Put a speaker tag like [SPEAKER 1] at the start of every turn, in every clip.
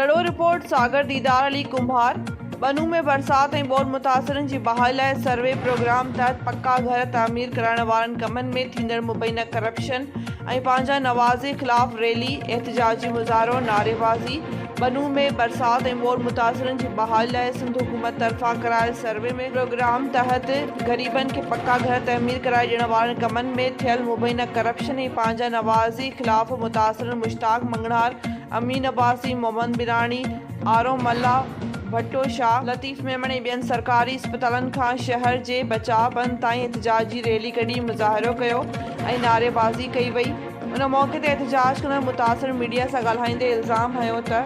[SPEAKER 1] تڙو، report, ساگر ديدار علي ڪنڀار، ٻنون ۾ برسات ۽ ٻوڏ متاثرن جي بحالي لاء سروي پروگرام تحت پڪا گهر تعمير ڪرائڻ وارن ڪمن ۾ ٿيندڙ مبينا ڪرپشن ۽ پنهنجا نوازي خلاف ريلي، احتجاجي مظاهرو، نعريبازي، ٻنون ۾ برسات ۽ ٻوڏ متاثرن جي بحالي لاء سنڌ حڪومت طرفان ڪرايل سروي ۾ پروگرام تحت غريبن کي پڪا گهر تعمير ڪرائي ڏيڻ وارن ڪمن ۾ ٿيل مبينا ڪرپشن ۽ پنهنجا نوازي خلاف متاثرن مشتاق مڱڻهار، امين عباسي، محمد ميراڻي، آرو ملاح، ڀٽو شاهه، لطيف ميمڻ ۽ ٻين سرڪاري اسپتالن کان شهر جي بچاء بند تائين احتجاجي ريلي ڪڍي مظاهرو ڪيو ۽ نعريبازي ڪئي وئي ان موقعي تي احتجاج ڪندڙ متاثرن ميڊيا سان ڳالهائيندي الزام هنيو ته.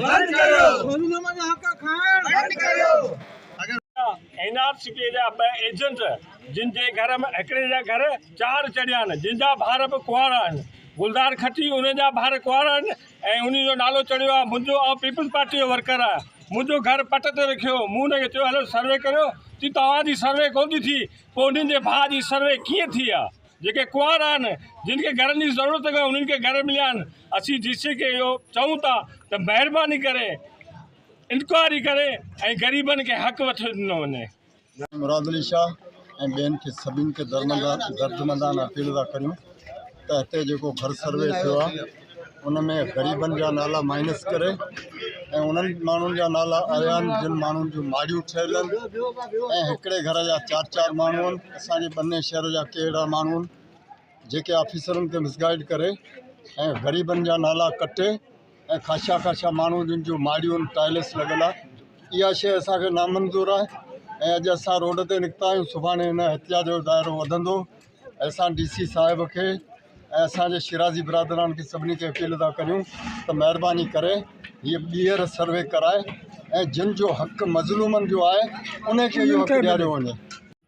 [SPEAKER 2] بند ڪريو. مظلومن جا حق کائڻ بند ڪريو.
[SPEAKER 3] اين آر سي پي جا ٻه ايجنٽ جن جي گهر ۾ هڪڙي جا گهر چار چڙهيا آهن جن جا ڀائر به ڪنوارا آهن گلزار کٽي انهن جا ڀائر ڪنوارا آهن ۽ انهي جو نالو چڙهيو آهي منهنجو آئون پيپلز پارٽي جو ورڪر آهيان منهنجو گهر پٽ تي رکيو مون ان کي چيو هلو سروي ڪريو چي توهان جي سروي ڪونه ٿي ٿي پوء انهن جي ڀاء جي سروي ڪيئن ٿي آهي جيڪي ڪنوارا آهن جن کي گهرن جي ضرورت ڪانهي انهن کي گهر مليا آهن اسين ڊي سي کي اهو چئون ٿا ته مهرباني ڪري انڪوائري ڪري ۽ غريبن کي حق وٺي ڏنو وڃي.
[SPEAKER 4] مراد علي شاهه ۽ ٻين کي سڀني کي دردمندانه اپيل ٿا ڪريون ته هتي جيڪو گهر سروي ٿيو آهي ان ۾ غريبن جا نالا مائنس ڪري ۽ انهن ماڻهن جا نالا آيا آهن جن ماڻهن جون ماڙيون ٺهيل آهن ۽ هڪڙي گهر جا چار چار ماڻهو آهن اسانجي ٻني شهر جا ڪي اهڙا ماڻهو آهن جيڪي آفيسرن کي مسگائيڊ ڪري ۽ غريبن جا نالا ڪٽي ۽ خاشا خاشا ماڻهو جن جون ماڙيون ٽائلس لڳل آهي اها شيء اسانکي نامنظور آهي ۽ اڄ اسان روڊ تي نڪتا آهيون سڀاڻي هن احتجاج جو دائرو وڌندو اسان ڊي سي صاحب کي ۽ اسانجي شيرازي برادران کي سڀني کي اپيل ٿا ڪريون ته مهرباني ڪري هيء ٻيهر سروي ڪرائي ۽ جن جو حق مظلومن جو آهي ان کي اهو حق ڏياريو وڃي.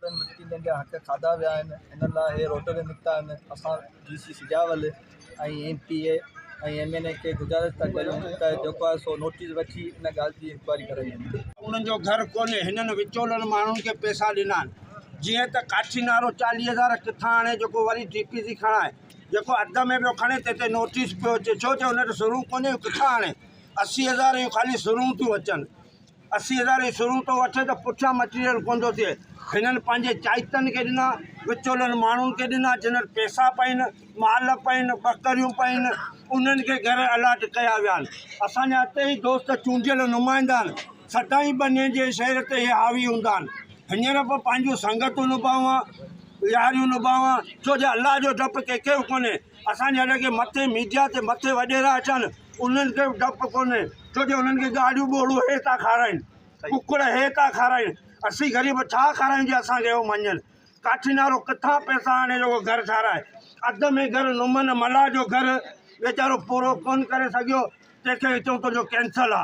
[SPEAKER 5] مسڪينن جا حق کاڌا ويا آهن ان لاء هي روڊ تي نڪتا آهن اسان D C Sujawal ۽ M P A ۽ M N A کي گذارش ٿا ڪريون ته جيڪو آهي سو نوٽيس وٺي ان ڳالهه جي انڪوائري ڪرائي وڃي.
[SPEAKER 2] انهن جو گهر ڪونهي هنن وچولن ماڻهن کي پئسا ڏنا آهن جيئن ته ڪاٺي نارو چاليهه هزار ڪٿان آڻي جيڪو وري ڊي پي سي کڻائي جيڪو اڌ ۾ پيو کڻي تنهن تي نوٽيس پيو اچي ڇو جو هن وٽ سرون ڪونهي ڪٿان آڻي 80 هزار جون خالي سرون ٿيون اچن 80 هزار جي سرون ٿو وٺي ته پٺيان مٽيريل ڪونه ٿو ٿئي. هنن پنهنجي چائتن کي ڏنا، وچولن ماڻهن کي ڏنا، جن وٽ پئسا پين، مال پين، ٻڪريون پين، انهن کي گهر الاٽ ڪيا ويا آهن. اسان جا اتي ئي دوست چونڊيل نمائندا آهن، سدائين ٻنين جي شهر تي اهي حاوي هوندا آهن. هينئر به پنهنجون سنگتون نڀاوان، ياريون نڀاوان، ڇو جو الله جو ڊپ ڪنهن کي به ڪونهي. اسان جي اڳي مٿي ميڊيا تي مٿي وڏيرا اچن انهن کي به ڊپ ڪونهي ڇو جو انهن کي ڳاڙهيون ٻوڙون هي ٿا کارائين ڪڪڙ هي ٿا کارائين اسين غريب ڇا کارايون جي اسان کي هو مڃن ڪاٺي نارو ڪٿان پئسا آڻي جو گهر ٺاراهي اڌ ۾ گهر نمن ملاح جو گهر ويچارو پورو ڪونه ڪري سگهيو تنهن کي چئون تنهنجو ڪينسل آ.